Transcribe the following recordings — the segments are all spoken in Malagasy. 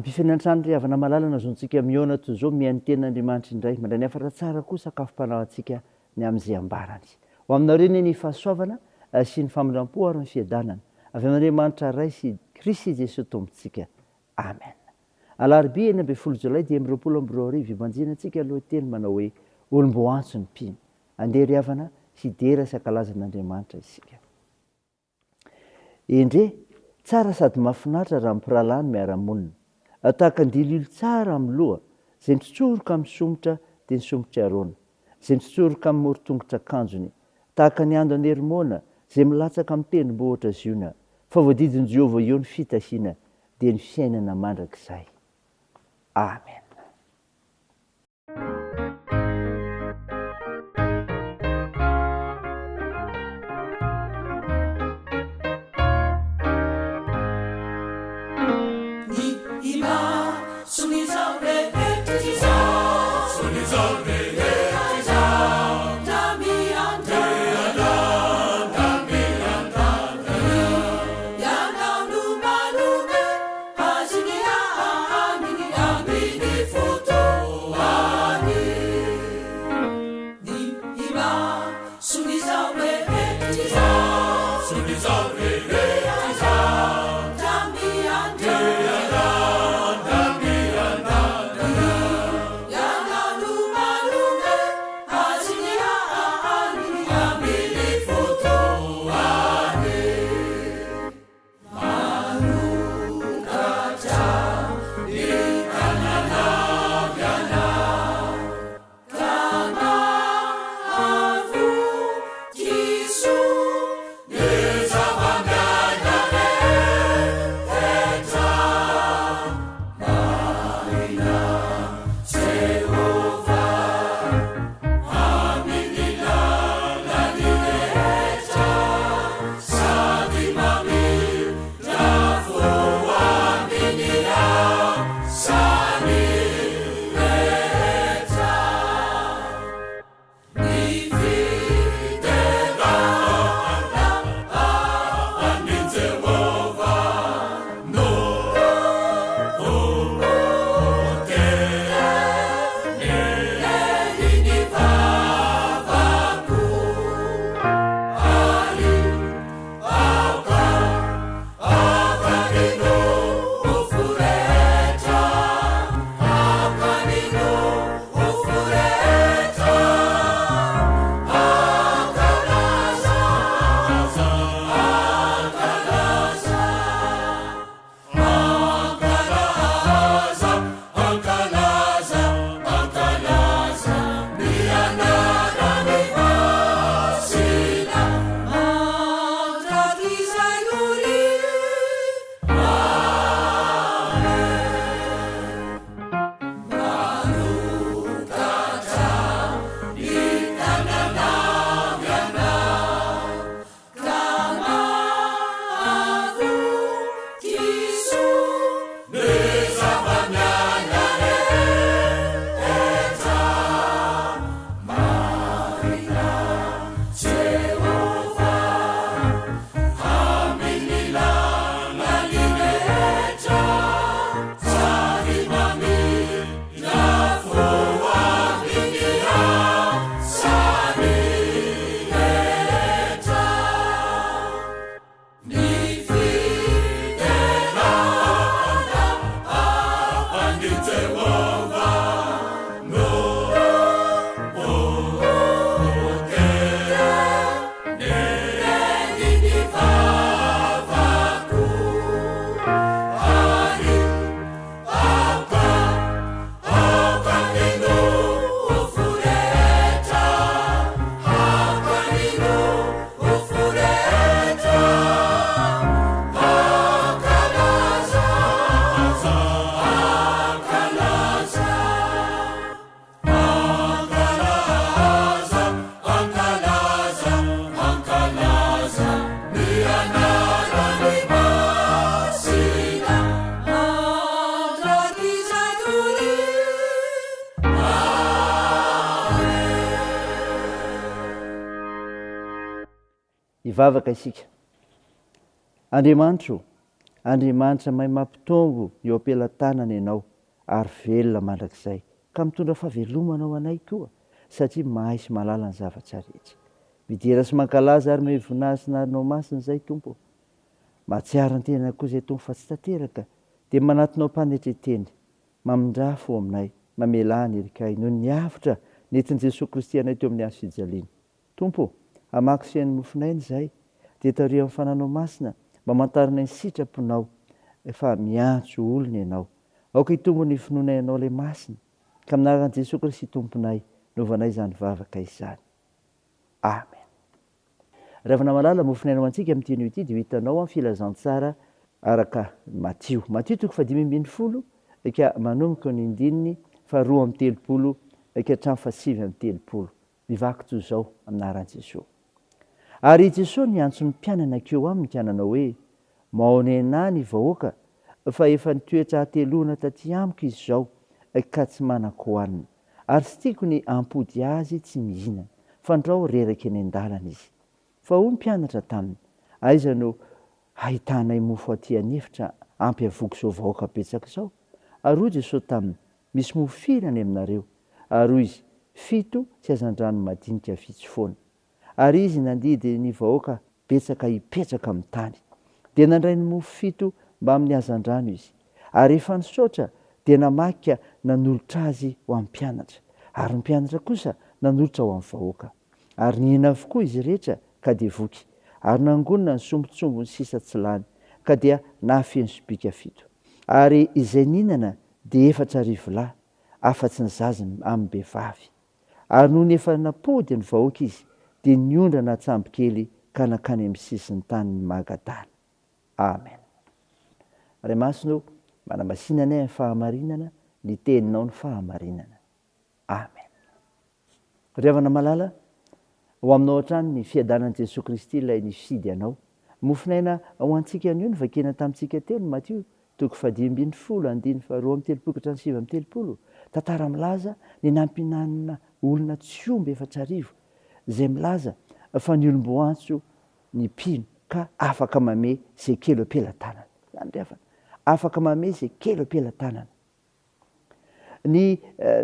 Ampifiainana hatrany ry havana malala no azontsika mihaona toy izao mihaino tenin'Andriamanitra indray, mandray ny hafatra tsara koa sakafom-panahy antsika ny amin'izay ambarany. Ho aminareo anie ny fahasoavana sy ny famindram-po ary ny fiadanana avy amin'Andriamanitra Ray sy Kristy Jesoa Tompontsika. Amen. Alarobia 16 Jolay 2025, ibanjina antsika lohateny manao hoe Olom-boantso ny mpino. Andeha ry havana hidera sy hankalaza an'Andriamanitra isika. Endrey, tsara sady mahafinaritra raha mpirahalahy no miara-monina. Tahaka an-dililo tsara amin'ny loha, izay mitsoroka amin'ny somotra dia ny somotr'i Arona, izay mitsoroka amin'ny moron-tongotr'akanjony, tahaka ny ando an'Hermona, izay milatsaka amin'ny tendrombohitra Ziona, fa voadidin'i Jehovah eo ny fitahiana, dia ny fiainana mandrakizay. Amena. Hivavaka isika. Andriamanitra o! Andriamanitra mahay mampitombo ny eo am-pelatanana Ianao ary velona mandrakizay, ka mitondra fahavelomana ho anay koa, satria mahay sy mahalala ny zavatra rehetra. Midera sy mankalaza ary mamehy voninahitra ny anaranao masina izahay, Tompo ô. Mahatsiaro ny tenanay koa izahay, Tompo, fa tsy tanteraka, dia manatona ao am-panetren-tena. Mamindrà fo aminay, mamelà ny helikay, noho ny avotra nentin'i Jesoa Kristy anay teo amin'ny hazo fijaliana. Tompo ô, hamaky sy haino mofon'aina izahay, dia tariho amin'ny Fananao Masina mba hamantaranay ny sitraponao, fa miantso olona Ianao. Aoka hitombo ny finoanay Anao ilay Masina, ka amin'ny anaran'i Jesoa Kristy Tomponay, novanay izany vavaka izany. Amen. Ravina malala, mofon'aina ho antsika amin'ity anio ity dia ho hitanao amin'ny filazantsara araka Matio. Matio toko fahadimy ambinifolo ka manomboka ny andininy faharoa amby telopolo ka hatramin'ny fahasivy amby telopolo. Mivaky toy izao amin'ny anaran'i Jesoa. Ary i Jesoa niantso ny mpianany nankeo aminy ka nanao hoe, Mahonena ny vahoaka, fa efa nitoetra hateloana taty amiko izy izao, ka tsy manan-kohanina. Ary tsy tiako ny hampody azy tsy mihinana, fandrao reraka eny an-dalana izy. Fa hoy ny mpianatra taminy, Aiza no hahitanay mofo aty an'efitra hampiavoky izao vahoaka betsaka izao? Ary hoy Jesoa taminy, Misy mofo firy any aminareo? Ary hoy izy, Fito sy hazandrano madinika vitsy foana. Ary izy nandidy ny vahoaka betsaka hipetraka amin'ny tany. Dia nandray ny mofo fito mbamin'ny hazandrano izy. Ary rehefa nisaotra, dia namaky ka nanolotra azy ho an'ny mpianatra. Ary ny mpianatra kosa nanolotra ho an'ny vahoaka. Ary nihinana avokoa izy rehetra ka dia voky. Ary nangonina ny sombintsombiny sisa tsy lany, ka dia nahafeno sobika fito. Ary izay nihinana dia 4000 lahy, afa-tsy ny zaza amim-behivavy. Ary nony efa nampody ny vahoaka izy, dia niondrana an-tsambokely ka nankany amin'ny sisin-tanin'i Magadana. Amen. Ray Masina ô, manamasina anay amin'ny fahamarinana, ny Teninao no fahamarinana. Amen. Ry havana malala, ho aminao hatrany ny fiadanan'i Jesoa Kristy ilay nifidy anao. Mofon'aina ho antsika anio no vakiana tamintsika teo ny Matio toko fahadimy ambinifolo andininy faharoa amby telopolo ka hatramin'ny 39, tantara milaza ny nampihinanana olona tsy omby 4000 izay milaza fa ny olom-boantso ny mpino ka afaka mamehy izay kely eo am-pelatanana. Izany ry havana, afaka mamehy izay kely eo am-pelatanana. Ny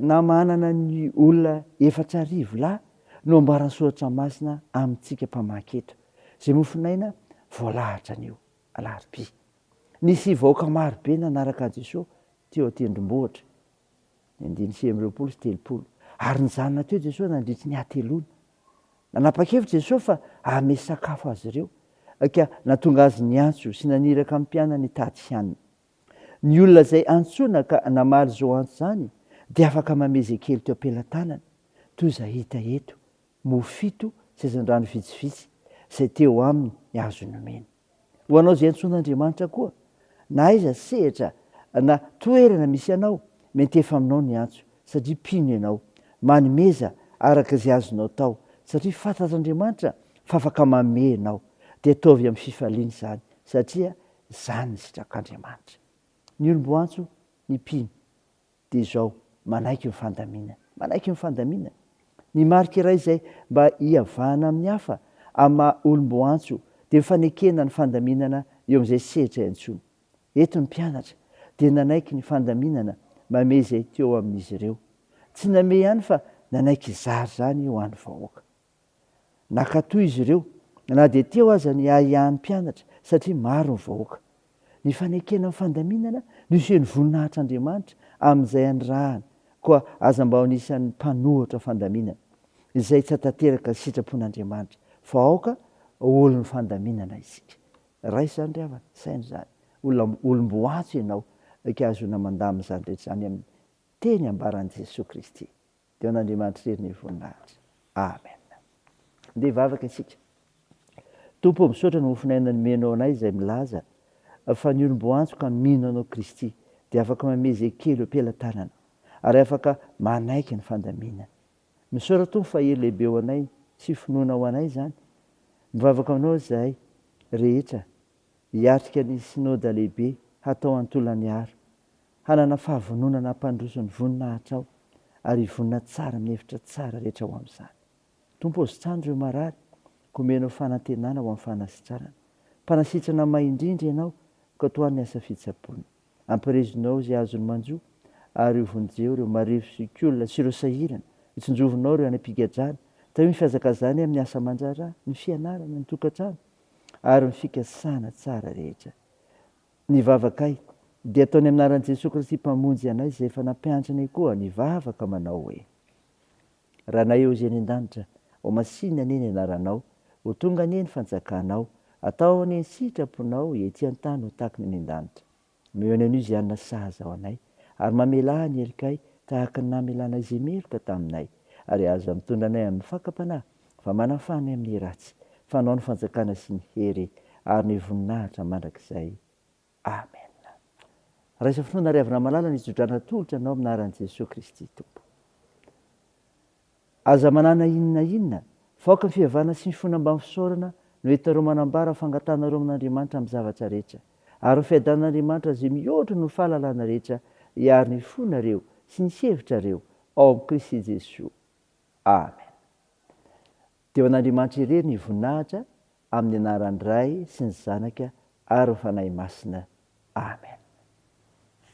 namahanana ny olona 4000 lahy no ambaran'ny Soratra Masina amintsika mpamaky eto, izay mofon'aina voalahatra anio alarobia. Nisy vahoaka maro be nanaraka an'i Jesoa teo an-tendrombohitra, ny andininy 29 sy 30, ary nijanona teo Jesoa nandritry ny hateloana. Nanapa-kevitra Jesoa fa hanome sakafo azy ireo, ka nahatonga azy niantso sy naniraka ny mpianany hitady hanina. Ny olona izay antsoina ka namaly izao antso izany dia afaka mamehy izay kely teo am-pelatanany, toy izay hita eto, mofo fito sy hazandrano vitsivitsy izay teo aminy ny azo nomena. Ho anao izay antsoin'Andriamanitra koa, na aiza sehatra na toerana misy anao, miantefa aminao ny antso, satria mpino ianao. Manomeza araka izay azonao atao, satria fantatr'Andriamanitra fa afaka manome ianao. Dia ataovy amin'ny fifaliana izany, satria Izany ny sitrak'Andriamanitra. Ny olom-boantso, ny mpino, dia izao, manaiky ny fandaminana. Manaiky ny fandaminana. Ny marika iray izay mba hiavahana amin'ny hafa amin'ny maha olom-boantso dia ny fanekena ny fandaminana eo amin'izay sehatra iantsoana. Eto ny mpianatra dia nanaiky ny fandaminana mamehy izay teo amin'izy ireo. Tsy namehy ihany fa nanaiky hizara izany ho an'ny vahoaka. Nankatò izy ireo, na dia teo aza ny ahiahin'ny mpianatra, satria maro ny vahoaka. Ny fanekena ny fandaminana no isehoan'ny voninahitr'Andriamanitra amin'izay anirahana, koa aza mba ho anisan'ny mpanohitra fandaminana, izay tsy hatanteraka ny sitrapon'Andriamanitra, fa aoka ho olon'ny fandaminana isika. Raiso izany ry havana, saino izany. Olona olom-boantso ianao, ka ahazoana mandamina izany rehetra izany amin'ny teny ambaran'i Jesoa Kristy. Dia ho an'Andriamanitra irery ny voninahitra. Amen. Andeha hivavaka isika. Tompo ô, misaotra ny mofon'aina nomenao anay izay milaza fa ny olom-boantso ka mino Anao Kristy dia afaka mamehy izay kely eo am-pelatanana ary afaka manaiky ny fandaminana. Misaotra Tompo fa hery lehibe ho anay sy finoana ho anay izany. Mivavaka aminao izahay rehetra hiatrika ny Synoda lehibe hatao any Tolaniara. Hanana fahavononana hampandroso ny voninahitrao ary hivonona tsara amin'ny hevitra tsara rehetra ho amin'izany. Tompo ô, sitrano ireo marary, ka omenao fanantenana ho amin'ny fanasitranana. Mpanasitrana mahay indrindra Ianao, Koa tohano ny asa fitsaboana. Ampirezinao izay azony manjo, ary vonjeo ireo marefo sy olona sy ireo sahirana. Tsinjovinao ireo any am-pigadrana. Tahio ny fihazakazahany amin'ny asa aman-draharaha, ny fianarana, ny tokantrano, ary ny fikasana tsara rehetra. Ny vavakay dia ataony amin'ny anaran'i Jesoa Kristy Mpamonjy anay izay efa nampianatra anay koa ny vavaka manao hoe, Ranay eo izay any an-danitra, ho masina anie ny anaranao, ho tonga anie ny fanjakanao, atao anie ny sitraponao ety an-tany ho tahaka ny any an-danitra. Omeo anay anio izay hanina sahaza ho anay, ary mamelà ny helokay tahaka ny namelanay izay meloka taminay, ary aza mitondra anay amin'ny fakam-panahy, fa manafaha anay amin'ny ratsy, fa Anao ny fanjakana sy ny hery ary ny voninahitra mandrakizay. Amena. Raisa finoana ry havana malala ny tsodrano atolotra anao amin'ny anaran'i Jesoa Kristy Tompo. Aza manana inona inona, fa aoka ny fihavana sy ny finoana mbamin'ny fisaorana no entinareo manambara fangatahanareo amin'Andriamanitra amin'ny zavatra rehetra. Ary ny fiadanan'Andriamanitra izay mihoatra noho ny fahalalana rehetra hiaro ny fonareo sy ny hevitrareo ao amin'i Kristy Jesoa. Amen. Dia ho an'Andriamanitra irery ny voninahitra amin'ny anaran'ny Ray sy ny Zanaka ary ny Fanahy Masina. Amen.